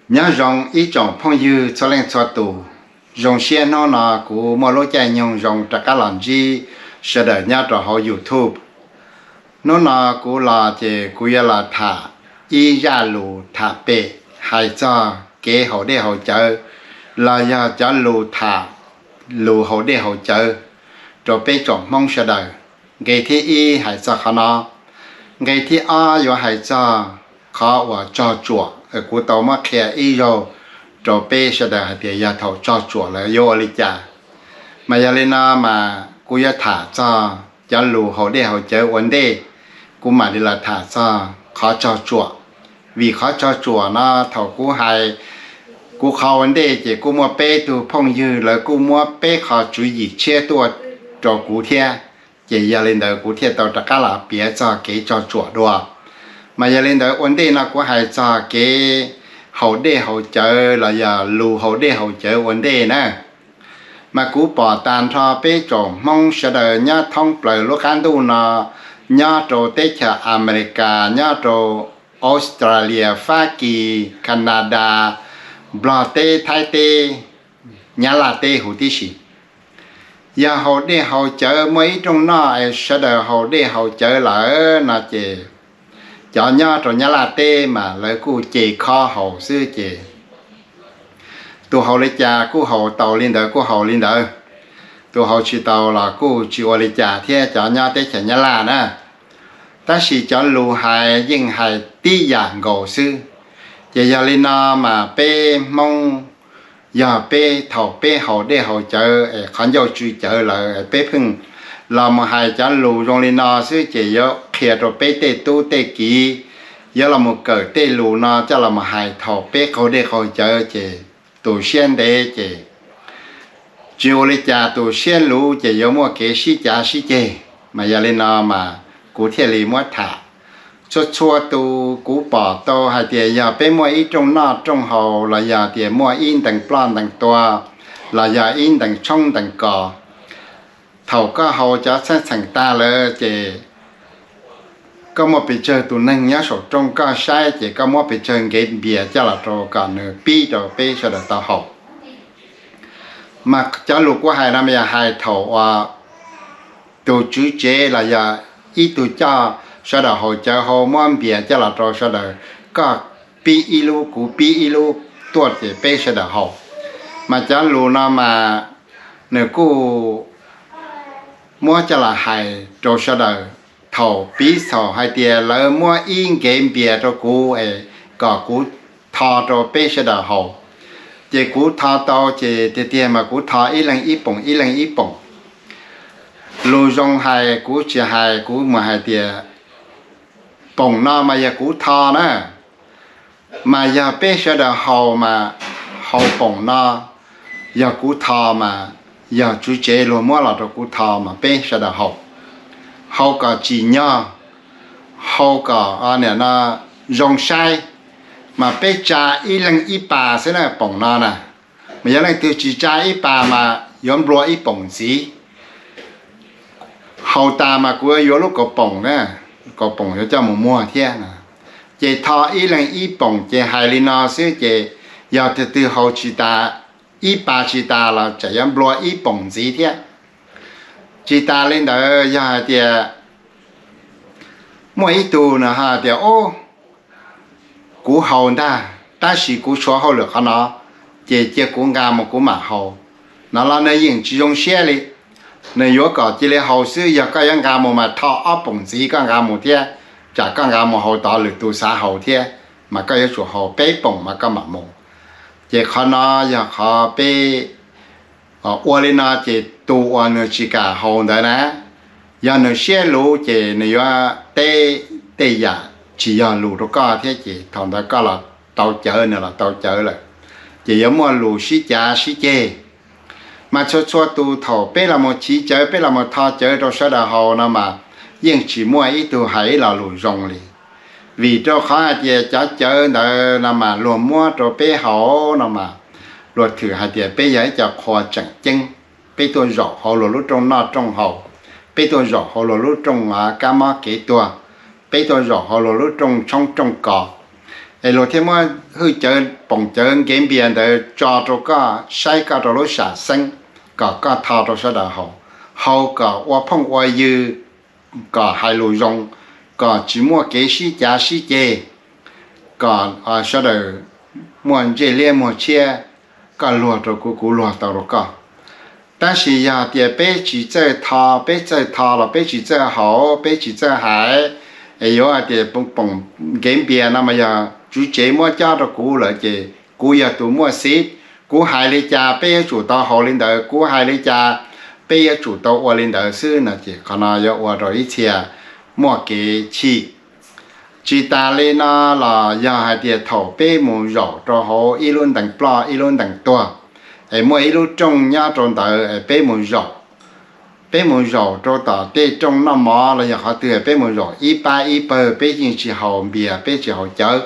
Nyob zoo ib tsoom phooj ywg txhua leej txhua tus, zoo siab hnub no kuv muaj lub caij nyoog zoo rov qab los ntsib sawv daws nyob rau hauv YouTube. Hnub no kuv los ces kuv yuav los tham ib zaj lus tham pem hais txog kev haus dej haus cawv los yog cov lus tham lus haus dej haus cawv rau peb tsoom Hmoob sawv daws. Nqe thib ib hais txog qhov no. Nqe thib ob yuav hais txog qhov uas tsog tsuam, kuv tau muab qhia ib zaug rau peb sawv daws hais tias yog thaum tsog tsuam lawm yuav ua li cas. Mas yog li no mas kuv yuav tham txog cov lus haus dej haus cawv ua ntej, kuv mam li los tham txog qhov tsog tsuam. Vim qhov tsog tsuam no thaum kuv hais kuv qhov ua ntej ces kuj muaj peb tug phooj ywg lawv kuj muab peb qho tswv yim tshiab tuaj rau kuv thiab, ces yog li ntawd kuv thiaj tau rov qab los piav txog kev tsog tsuam dua. Mas yog li ntawd ua ntej no kuv hais txog kev haus dej haus cawv los yog lus haus dej haus cawv ua ntej na. Mas kuv pom tas nrho peb tsoom Hmoob sawv daws nyob thoob plaws lub qab ntuj no, nyob rau teb chaws Amelikas, nyob rau Australia, Fab Kis, Canada, Nplog teb, Thaib teb, Nyab Laj teb huv tib si, yog haus dej haus cawv muaj ib rooj noj es sawv daws haus dej haus cawv lawm no ces cov nyob rau Nyab Laj teb mas lawv kuj ce khob haus xwb ces tus haus li cas kuj haus tau li ntawd kuj haus li ntawd, tus haus tsis tau los kuj tsis ua li cas thiab cov nyob teb chaws Nyab Laj na. Tab sis cov lus hais yeej hais tib yam nkaus xwb. Ces yog li no mas peb Hmoob, yog peb thaum peb haus dej haus cawv es qhov ncauj tsw cawv lawm peb pheej los mus hais cov lus zoo li no xwb ces yuav qhia rau peb tej tub tej kiv yuav los mus kawm tej lus no coj los mus hais thaum peb qaug dej qaug cawv ces tus siab ntev ces tsis ua li cas, tus siab luv ces yuav muaj kev sib cav sib ceg. Mas yog li no mas kuv thiaj li muab tham. Txhua txhua tus kuv pom tau hais tias yog peb muaj ib rooj noj rooj haus los yog tias muaj ib ntees ploj ntees tua los yog ib ntees tshoob ntees kos, thaum koj haus cov txheej txheem tag lawm ces koj muaj pes tsawg tus neeg nyob saum rooj koj saib ces koj muab pes tsawg nkev npias coj los rau kom nws pib rau peb sawv daws tau haus. Mas cov lus kuv hais no mas yog hais thaum uas tus tswv tsev los yog ib tug coj sawv daws haus cawv haus muab npias coj los rau sawv daws, koj pib ib lub kuv pib ib lub tuaj ces peb sawv daws haus. Mas cov lus no mas nws kuj muab coj los hais rau sawv daws. Thaum piv txhaum hais tias lawv muab ib nkev npias rau kuv es kom kuv tho rau peb sawv daws haus, ces kuv tho tau ces tiag tiag mas kuv tho ib leeg ib poom ib leeg ib poom. Lus zoo hais kuv tsis hais, kuv mus hais tias poom no mas yog kuv tho na, mas yog peb sawv daws haus mas haus poom no, yog kuv tho mas yog tswv tsev luag muab los rau kuv tho mas peb sawv daws haus, haus kom tsim nyog, haus kom nim no zoo saib, mas peb tsa ib leeg ib pas xwb na poom no na. Mas yog leej twg tsis tsa ib pas mas yuav nplua ib poom ntxiv. Haus tas mas kuv yuav lub kaus poom na, kaus poom yuav coj mus muag thiab. Ces tho ib leeg ib poom ces hais li no xwb ces yog tus twg haus tsis tas ib pas tsis tas los tseem yuav nplua ib poom ntxiv thiab. Tsis tas li ntawd yog hais tias muaj ib tug no hais tias, Ub, kuv haus ntag, tab sis kuv tshuav hauj lwm qhov no, ces cia kuv nqa mus kuv mam haus, no los nws yeej tsis zoo siab li. Nws yuav kom cia li haus xwb, yog koj yuav nqa mus mas tho ob poom ntxiv koj nqa mus thiab, tsam koj nqa mus haus tod lwm tus xav haus thiab, mas koj yuav tsum haus peb poom mas koj mam mus. Ces qhov no yog qhov peb ua li no ces tus uas nws tsis kam haus ntawd na, yog nws siab luv ces nws yuav teb tej yam tsis yog lus rau koj thiab ces thaum ntawd koj los tau cawv nws los tau cawv lawm, ces yuav muaj lus sib cav sib ceg. Mas txhua txhua tus thaum peb los mus chiv cawv peb los mus tho cawv rau sawv daws haus no mas yeej tsis muaj ib tug hais ib lo lus zoo li. Vim rau qhov hais tias cov cawv ntawd no mas luag muab rau peb haus no mas luag thwm hais tias peb yog ib co qhua tseem ceeb, peb tuaj zaum hauv luag lub rooj noj rooj haus, peb tuaj zaum hauv luag lub rooj kab mob kev tuag, peb tuaj zaum hauv luag lub rooj tshoob rooj kos, Es luag thiaj muab hwj cawv poom cawv nkev npias ntawd tso rau koj saib koj rau lub sam xeeb, kom koj tho rau sawv daws haus, haus kom ua phooj ua ywg, kom hais lus zoo, kom tsis muaj kev sib cav sib ceg, kom sawv daws muaj ntsej liab muag tshiab, koj luag rau kuv, kuv luag tau rau koj. Tab sis yog tias peb tsis txawj tho, peb txawj tho los peb tsis txawj haus, peb tsis txawj hais, es yuav hais tias poom nkev npias no mas yog tswv tsev muab cob rau kuv lawm ces kuv yog tus muaj xiv, kuv hais li cas peb yuav tsum tau haus li ntawd, kuv hais li cas peb yuav tsum tau ua li ntawd xwb no ces qhov no yuav ua rau ib txhia muaj kev chim. Tsis tas li no los yog hais tias thaum peb mus zaum rau hauv ib lub ntees ploj ib lub ntees tuag, es muaj ib lub rooj nyob rau ntawd es peb mus zaum, peb mus zaum rau tom tej rooj noj mov los yog qhov twg peb mus zaum ib pab ib pawg, peb yeej tsis haus npias peb tsis haus cawv.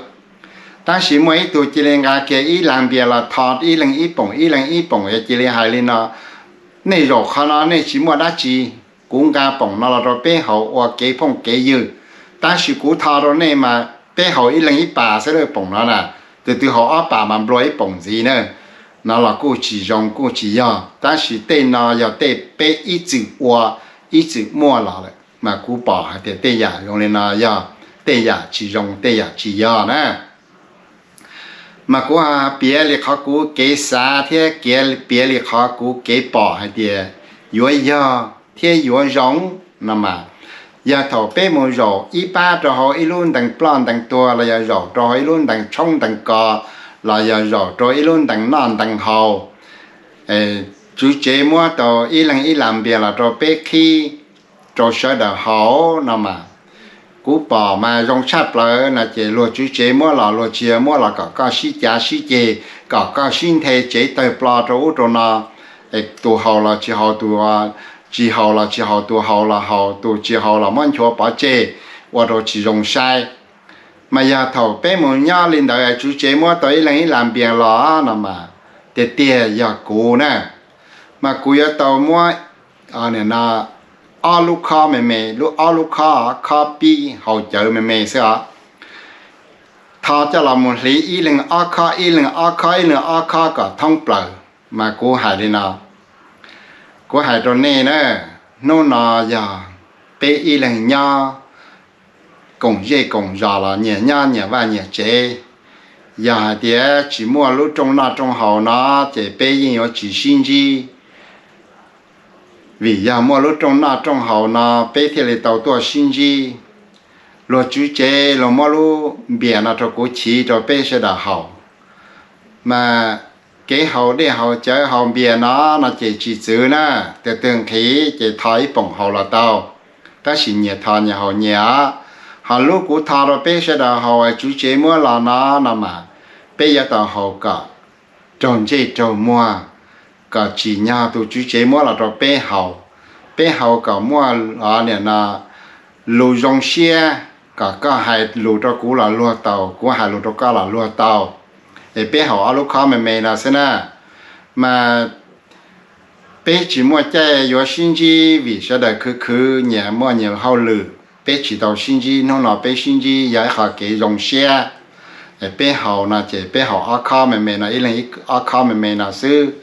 Tab sis muaj ib tug cia li nqa kiag ib las npias los tho ib leeg ib poom ib leeg ib poom es cia li hais li no, nej zaum qhov no nej tsis muaj dab tsi, kuv nqa poom no los rau peb haus ua kev phooj kev ywg, tab sis kuv tho rau nej mas peb haus ib leeg ib pas xwb lawm poom no na, tus twg haus ob pas mas nplua ib poom ntxiv na. No los kuj tsis zoo kuj tsis yog, tab sis tej no yog tej peb ib txwm ua ib txwm muaj los lawm mas kuv pom hais tias tej yam zoo li no yog tej yam tsis zoo tej yam tsis yog na. Mas kuv piav li qhov kuv kev xav thiab piav li qhov kuv kev pom hais tias yuav yog thiab yuav zoo no mas, yog thaum peb mus zaum ib pab rau hauv ib lub ntees ploj ntees tuag los yog zaum rau hauv ib lub ntees tshoob ntees kos los yog zaum rau ib lub ntees noj ntees haus, tswv tsev muab tau ib leeg ib las npias los rau peb qhib rau sawv daws haus no mas, kuv pom mas zoo tshaj plaws no ces luag tswv tsev muab los luag tsis yog muab los kom koj sib cav sib ceg, kom koj sib nthe tsev tawg plo rau ub rau no, tus haus los tsis haus tus, tsis haus los tsis haus, tus haus los haus, tus tsis haus los muab nchuav pov tseg, ua rau tsis zoo saib. Mas yog thaum peb mus nyob li ntawd tswv tsev muab tau ib leeg ib las npias los no mas, tiag tiag yog kuv na, mas kuv yuav tau muab ob lub khob me me, lub ob lub khob, khob pib haus cawv me me xwb os, tho coj los mus hliv ib leeg ob khob ib leeg ob khob ib leeg ob khob kom thoob plaws. Mas kuv hais li no, kuv hais rau nej na, hnub no yog peb ib leeg nyob koom zej koom zos los nyias nyob nyias vaj nyias tsev. Yog hais tias tsis muaj lub rooj noj rooj haus no ces peb yeej yuav tsis sib ntsib. Vim yog muaj lub rooj noj rooj haus no peb thiaj li tau tuaj sib ntsib. Luag tswv tsev luag muab lub npias no rau kuv chiv rau peb sawv daws haus. Mas kev haus dej haus cawv haus npias no no ces tsis txwv na, tus twg nqhis ces tho ib poom haus los tau, tab sis nyias tho nyias haus nyias. Ho lub kuv tho rau peb sawv daws haus tswv tsev muab los no no mas, peb yuav tau haus kom raug ntsej raug muag, kom tsim nyog tus tswv tsev muab los rau peb haus. Peb haus kom muaj, o, nim no lus zoo siab, kom koj hais lus rau kuv los luag tau, kuv hais lus rau koj los luag tau. Es peb haus ob lub khob me me no xwb na. Mas peb tsis muaj caij yuav sib ntsib vim sawv daws khwv khwv nyias muaj nyias hauj lwm, peb tsis tau sib ntsib, hnub no peb sib ntsib yog ib qho kev zoo siab. Peb haus no ces peb haus ob khob me me no, ib leeg ob khob me me no xwb.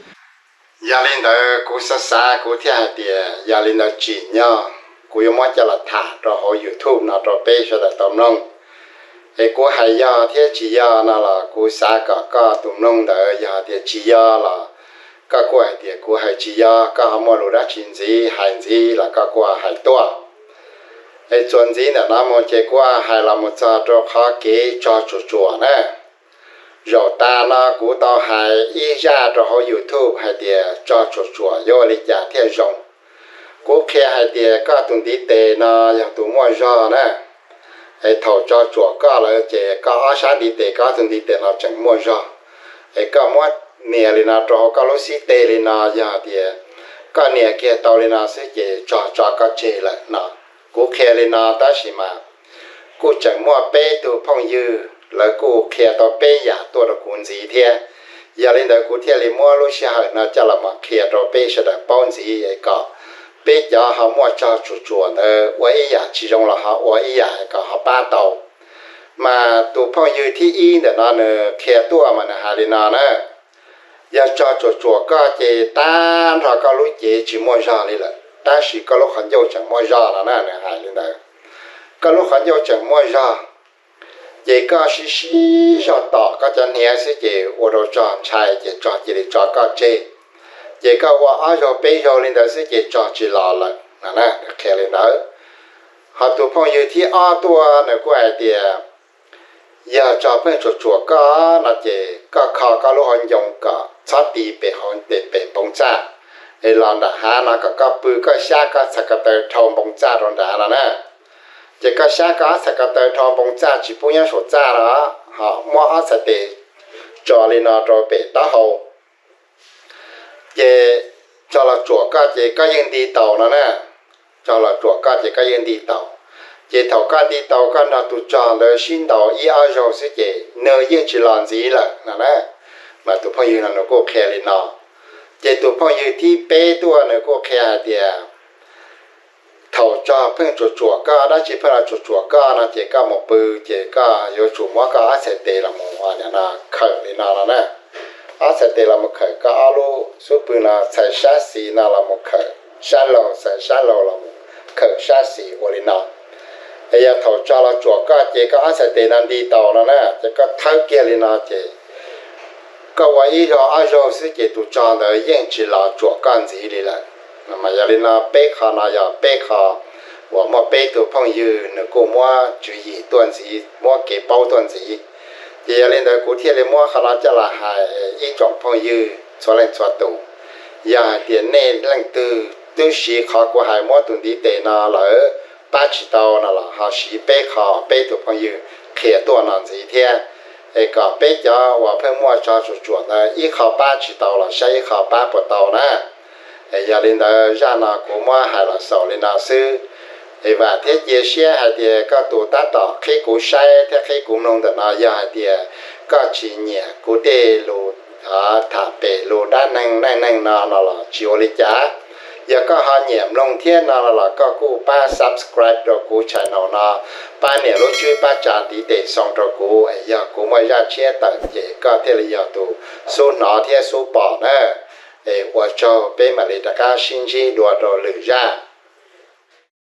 Yog li ntawd kuv xav xav kuv thiaj hais tias yog li ntawd tsim nyog kuv yuav muab coj los tham rau hauv YouTube no rau peb sawv daws tau mloog. Es kuv hais yog thiab tsis yog no los kuv xav kom koj tus mloog ntawd yog tias tsis yog los koj kuj hais tias kuv hais tsis yog, koj ho muaj lus dab tsi ntxiv hais ntxiv los koj kuj hais tuaj. Es txuas ntxiv ntawm no mus ces kuv hais los mus txog rau qhov kev tsog tsuam tsuam na. Zaum tas no kuv tau hais ib zaj rau hauv YouTube hais tias tsog tsuam tsuam yuav ua li cas thiaj zoo. Kuv qhia hais tias koj tus ntiv tes no yog tus muaj zog na. Es thaum tsog tsuam koj lawm ces koj ob sab ntiv tes, koj ob tug ntiv tes no tseem muaj zog. Es koj muab nias li no rau hauv koj lub xib teg li no, yog tias koj nias kiag tau li no xwb ces tsog tso koj tseg lawm no. Kuv qhia li no tab sis mas kuj tseem muaj peb tug phooj ywg lawv kuj qhia tau peb yam tuaj rau kuv ntxiv thiab. Yog li ntawd kuv thiaj li muab lub sij hawm no coj los mus qhia rau peb sawv daws paub ntxiv es kom peb cov ho muaj tsog tsuam tsuam ntawd ua ib yam tsis zoo los ho ua ib yam kom ho pab tau. Mas tus phooj ywg thib ib ntawm no nws qhia tuaj mas nws hais li no na: Yog tsog tsuam tsuam koj ces tag nrho koj lub cev tsis muaj zog li lawm, tab sis koj lub qhov ncauj tseem muaj zog no na, nws hais li ntawd. Koj lub qhov ncauj tseem muaj zog, ces koj sib sib zog tom koj cov hniav xwb ces ua rau tsog ntshai ces tsog cia li tso koj tseg. Ces koj ua ob zaug peb zaug li ntawd xwb ces tsog tsis los lawm no, nws qhia li ntawd. Ho tus phooj ywg thib ob tuaj nws kuj hais tias yog tsog pheej tsuam tsuam koj no ces koj kho koj lub hauv ncoo kom txhob ti pem hauv pem npoo txaj, es los nram hav no kom koj pw koj xyab koj txhais ko taw dhau npoo txaj rau nrad no na. Ces koj xyab koj ob txhais ko taw dhau npoo txaj tsis pub nyob saum txaj no, ho muab ob txhais tes tso li no rau pem taub hau, ces tsog los tsuam koj ces koj yeej nti taus no na. Tsog los tsuam koj ces koj yeej nti taus. Ces thaum koj nti taus koj nrog tus tsog ntawd sib ntaus ib ob zaug xwb ces nws yeej tsis los ntxiv lawm no na. Mas tus phooj ywg no nws kuj qhia li no. Ces tus phooj ywg thib peb tuaj nws kuj qhia hais tias thaum tsog pheej tsuam tsuam koj, dab tsi pheej los tsuam tsuam koj no ces koj mus pw ces koj yuav tsum muab koj ob txhais tes los mus khawm li no no na. Ob txhais tes los mus khawm koj ob lub xub pwg no, txhais sab xis no los mus khawm sab laug, txhais sab laug los mus khawm sab xis ua li no. Es yog thaum tsog los tsuam koj ces koj ob txhais tes no nti taus no na, ces koj thawb kiag li no ces koj ua ib zaug ob zaug xwb ces tus tsog ntawd yeej tsis los tsuam koj ntxiv li lawm. Mas yog li no peb qho no yog peb qho uas muaj peb tug phooj ywg nws kuj muab tswv yim tuaj ntxiv, muab kev paub tuaj ntxiv. Ces yog li ntawd kuv thiaj li muab qhov no coj los hais ib tsoom phooj ywg txhua leej txhua tus. Yog hais tias nej leej twg twb siv qhov kuv hais muab tus ntiv tes no lawm pab tsis tau no los ho siv peb qho peb tug phooj ywg qhia tuaj no ntxiv thiab, es kom peb cov uas pheej muaj tsog tsuam tsuam ntawd ib qho pab tsis tau los saib ib qho pab puas tau na. Yog li ntawd zaj no kuv muab hais los xaus li no xwb. Es vam thiab cia siab hais tias koj tus tab tom qhib kuv saib thiab qhib kuv mloog ntawm no yog hais tias koj tsis nyiam kuv tej lus tham pem lus dab neeg neej neeg no no los tsis ua li cas. Yog koj ho nyiam mloog thiab no los koj kuj pab subscribe rau kuv channel no, pab nias lub tswb pab tsa ntiv tes xoo rau kuv, yog kuv muaj zaj tshiab tawm ces koj thiaj li yog tus xub hnov thiab xub pom na. Es ua tsaug, peb mam li rov qab sib ntsib dua rau lwm zaj.